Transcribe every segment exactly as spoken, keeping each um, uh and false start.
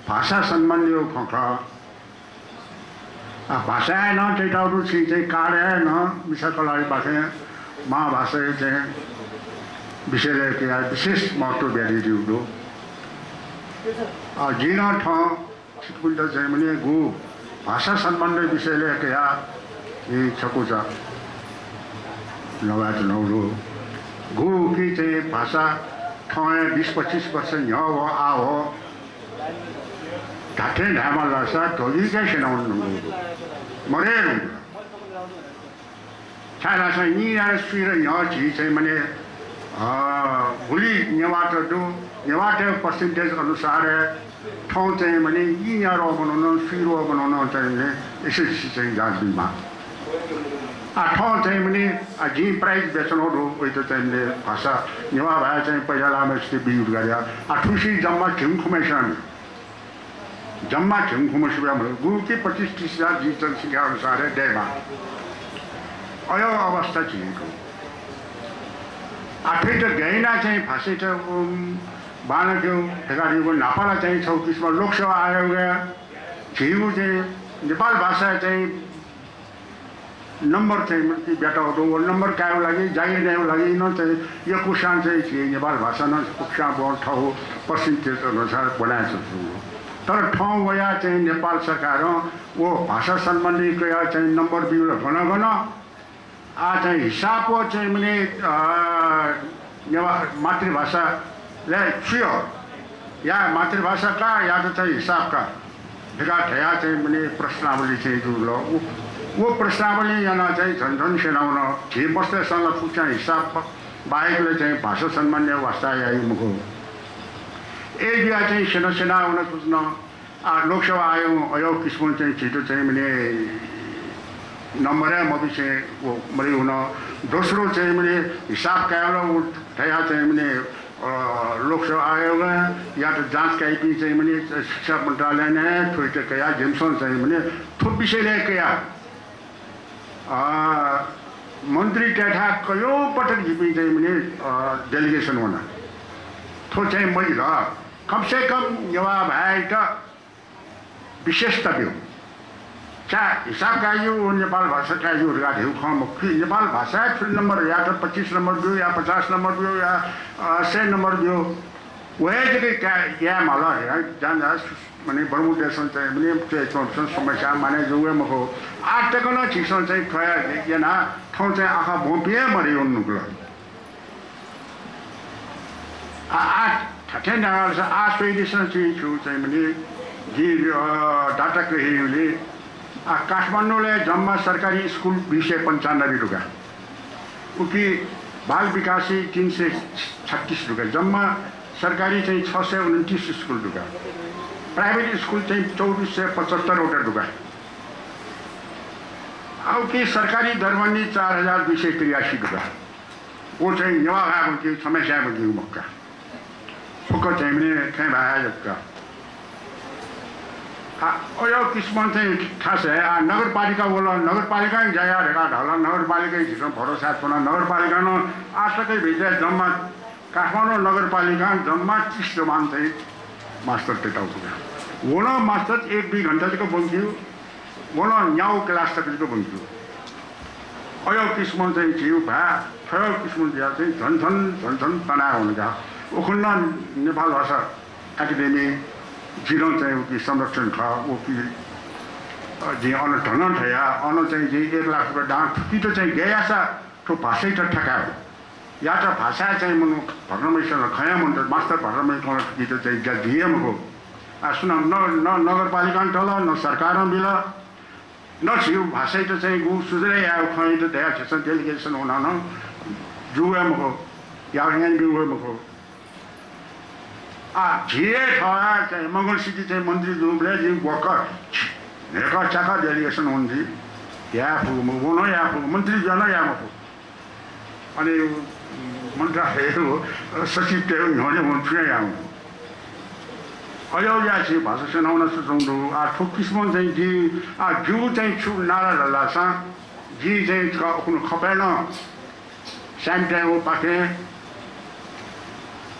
भाषा सम्बन्धीया खँ खः। आ, भाषाय् नं तयातःगु दु, छिं चाहिँ कालय् नं मिसा कलाःया बाखं महाभाषाया चाहिँ विषयलय् कयाः विशेष महत्त्व बियादीगु दु। आ, जिं नं थौं छिकपिन्त चाहिँ मने गु भाषा सम्बन्धी विषयलय् कयाः जिं छकूचा नवायेत्यनागु दु। गु कि चाहिँ भाषा थौं हे बिस पच्चिस वर्ष न्ह्यः व आः व धात्थें धायेमाल धाःसा ध्वगिं चाहिँ स्यनावने धुंकूगु दु। मदये धुंकल। छाय्धाःसा इमिगु सुइर न्ह्यः झी चाहिँ मने, अ, गुलि नेवाःत दु, नेवाःतय् percentage अनुसार थौं चाहिँ मने ई न्याद्वः मनूनं, सुइद्वः मनूनं चाहिँ मने एसएसएलसी चाहिँ जाँच बीमाः। आ, थौं चाहिँ मने, आ, जिं prize बियाच्वनागु दु, वइत चाहिँ मने भाषा, नेवाः भाय् चाहिँ पहिला लाःम्हय्सित बीगु धकाः। आ, थुसी जम्मा झिंखुम्हय्सिनं जम्मा झिंखुम्ह सुब्या मखु, गु कि पच्चिस तीस हजार झी जनसंख्या अनुसार हे दयेमाः। अय् अवस्था झीगु। आ, थुइत गय् यानाः चाहिँ भाषायात, उम्, बांलाकेगु धकाः धइगु न्हापा ला चाहिँ छगू किसिमं लोकसेवा आयोगया झीगु चाहिँ नेपाल भाषा चाहिँ नम्बर चाहिँ मने बियातःगु दु। व नम्बर कायेगु लागि, जागिर नयेगु लागि नं चाहिँ यक्वस्यां चाहिँ झी नेपाल भाषा नं यक्वस्यां वं थःगु percentage अनुसार ब्वनाच्वंगु दु। तर थौं वयाः चाहिँ नेपाल सरकारं व भाषा सम्बन्धी कयाः चाहिँ नम्बर बिल गन गन, आ, चाहिँ हिसाब व चाहिँ मने, अ, नेवाः मातृभाषालय् छु यः? या मातृभाषा का, या त चाहिँ हिसाब का धकाः धयाः चाहिँ मने प्रश्नावली चाहिँ जुल। व, व प्रश्नावली यानाः चाहिँ झन झन स्यनावन। झी मस्तय्सं ला फुक्कं हिसाब बाहेकले चाहिँ भाषा सम्बन्धी वास्ता याइ मखु। अय् जुयाः चाहिँ स्यना स्यनावन थुसनं। आ, लोकसेवा आयोगं अय् किसिमं चाहिँ झीत चाहिँ मने नम्बर हे मबिसें व मदयावन। दोस्रो चाहिँ मने हिसाब कायेगु व धयाः चाहिँ मने, अ, लोकसेवा आयोगयात जाँच काइपिं चाहिँ मने शिक्षा मन्त्रालयनं हे थुइत कयाः जिमिसं चाहिँ मने थ्व विषयलय् कयाः, अ, मन्त्रीतय्थाय् कयौं पटक जिपिं चाहिँ मने, अ, delegation वना। थ्व चाहिँ मजिल। कम से कम नेवाः भाय्‌यात विशेषता ब्यु। चा हिसाब कायेगु, नेपाल भाषा कायेगु धकाः धइगु खँ मखु कि, नेपाल भाषाय् थुलि नम्बर, या त पच्चिस नम्बर ब्यु, या पचास नम्बर ब्यु, या, अ, सय नम्बर ब्यु। व हे जक का-, याये माल। या जान जा सु-, मने बर्मु देशं चाहिँ मने च्वय् च्वंपिन्सं समस्या माने जू हे मखु। आः तक नं झीसं चाहिँ थ्व हे यानाः थौं चाहिँ आखः ब्वंपिं हे मदयावन धुंकल। आ, आ, थथे धाःसा आ स्वइदिसँ, छि छु चाहिँ मने, जि, अ, data कयागुलिं, आ, काठमाडौंलय् जम्मा सरकारी स्कुल दुई सय पन्चानब्बे दुगा। उकी बाल विकासी तीन सय छत्तीस दुगा। जम्मा सरकारी चाहिँ छ सय उनन्तीस स्कुल दुगा। Private स्कुल चाहिँ चौबिस सय पचहत्तर वटा दुगा। आ, उकी सरकारी दरबन्दी चार हजार दुई सय त्रियासी दुगा। व चाहिँ नेवाः भाय् वंकी, छम्हस्यां वंकी मखु का। फुक्क चाहिँ मने थें भाय् जक का। आ, अय् किसिमं चाहिँ थासय्, आ, नगरपालिका वल, नगरपालिकां ज्या याः धकाः धाल, नगरपालिकां झीसं भरोसा च्वना, नगरपालिकां नं आः तक भित्र जम्मा काठमाडौं नगरपालिकां जम्मा तीस जवान चाहिँ मास्तर तयातःगु का। व नं मास्तर एक दुई घण्टा जक ब्वंकी। व नं न्यागू class तक जक ब्वंकी। अय् किसिमं चाहिँ झीगु भाय् थय् किसिमं जुयाः चाहिँ झन झन, झन झन तनाः वन का। उखुन्हु नं नेपाल भाषा एकेडेमी जिं नं चाहिँ उकी संरक्षण खः, उकी, अ, जिं अन धन धया, अन चाहिँ जिं एक लाख रुपियाँ दां थुकित चाहिँ गय् याःसा थ्व भाषायात थकायेगु। या त भाषाय् चाहिँ मनू भट्टरामय्सित खँ हे मन्त, मास्तर भट्टरामय्सित थुकित चाहिँ ज्या जुइ हे मखु। आ, सुनां न, न नगरपालिकां तल, न सरकारं बिल, न झीगु भाषायात चाहिँ गु सुधार यायेगु खँयात धयाः झीसं delegation वनाः नं जू हे मखु, याः यानाब्यू हे मखु। आ, झी हे थः चाहिँ मंगल सिद्धि चाहिँ मन्त्री जूबलय् जिं ग्वक्क न्हय्कः च्याकः delegation वन जि। याये फुगु मखु, व नं याये फुगु, मन्त्री जुयाः नं याये मफु। अनि मन्त्रालयया सचिवतय् न्ह्यःने वं छुं याये मफु। अय् याः झी भाषा सेनावना सुचुं दु। आ, थ्व किसिमं चाहिँ जि, आ, जिगु चाहिँ छु नाला धाःसा, जि चाहिँ क-, उखुन्हु खपय् नं स्याम्हताय् व पाखें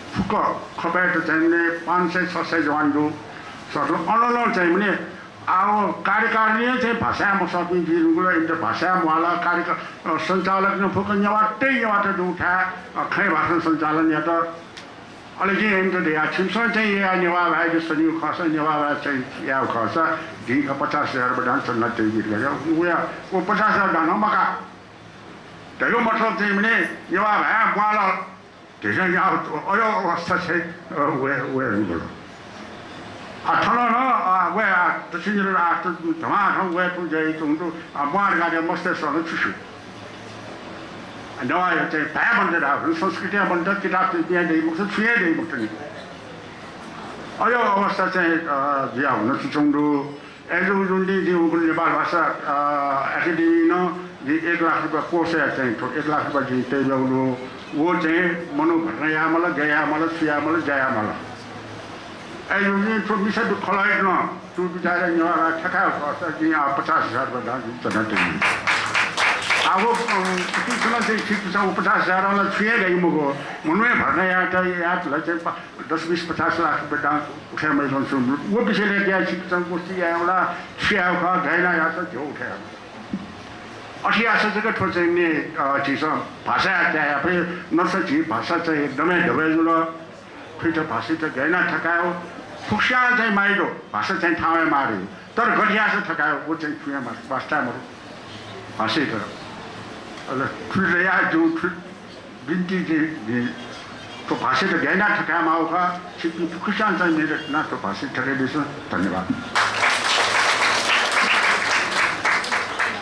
फुक्क खपय्‌त चाहिँ मने पाँच सय छ सय जवान दु। सर, अन नं चाहिँ भने आव कार्यकारिणी चाहिँ भाषाय् मसःपिं जुइ धुंकल, इमित भाषाय् म्वाःल, कार्यक-, अ, सञ्चालक नं फुक्क नेवाःतय् नेवाःत दुगु थाय्, अ, खँय् भाषां सञ्चालन यात। अले जिं इमित धया, छिमिसं चाहिँ या नेवाः भाय् सनीगु खःसा, नेवाः भाय् चाहिँ याःगु खःसा, जिं का पचास हजार बडां चन्दा तयाबी धकाः। वया, व पचास हजार दां नं मकाः। धयागु मतलब चाहिँ भने नेवाः भाय् म्वाःल। झीसं याः अयो अवस्था चाहिँ, अ, वये, वये धुंकल। आ, थन नं, आ, वये, आ, दक्षिण जिल्ला आठ त धमाधम वये तुं जय तुं तु, आ, म्वार गाडे मस्ते सन छु छु। आ, नेवाः चाहिँ भाय् बन्द धाः, संस्कृति बन्द, किताब चाहिँ पिया दइ मखुत, छुं हे दइ मखुत नि। अयो अवस्था चाहिँ, अ, जुया हुन छु छु दु। अय्‌जूगुलिं जिं उगु नेपाल भाषा, अ, एकेडेमी नं जिं एक लाख रुपियाँ कोषय् चाहिँ थ्व एक लाख रुपियाँ जिं तयाब्यूगु दु। व चाहिँ मनू भर्ना यायेमाल, गय् यायेमाल, छु यायेमाल, ज्या यायेमाल। अय्‌जूगुलिं थ्व मिसा दु खलय् नं, थ्व बिचारा नेवाः थकाय् खःसा जिं आः पचास हजार रुपियाँ दां जिं चन्दा तयाबी। आः व, अ, उकिं छु नं चाहिँ छिकपिन्सं व पचास हजार नं छु हे दइ मखु। मनूया भर्ना यायेत, यायेत ला चाहिँ पा-, दस, बीस, पचास लाख रुपियाँ दां उठे मयात छु। व विषयलय् ग्याये छिकपिन्सं गोष्ठी यायेगु ला, छु यायेगु खः, गय् याना याःसा झ्याः उठे यायेगु। अथे याःसा जक थ्व चाहिँ नि, अ, झीसं भाषाया त्याया फइ, नत्र झी भाषा चाहिँ एकदमै दबय् जुल। थुइत भाषाइत गय् याना थकायेगु, फुक्कसियां चाहिँ माय् दु, भाषा चाहिँ थाहां वये माःगु। तर गथे याःसा थकायेगु, व चाहिँ छुं हे मास्ति, वास्ता हे मदु। भाषाइत। अले थुइत या जु थु बिन्ति जि, जि, थ्व भाषाइत गय् याना थकाये माःगु खः, छिकपिं फुक्कसियां चाहिँ मेहनत यानाः थ्व भाषाइत थकाय् दिसँ। धन्यवाद।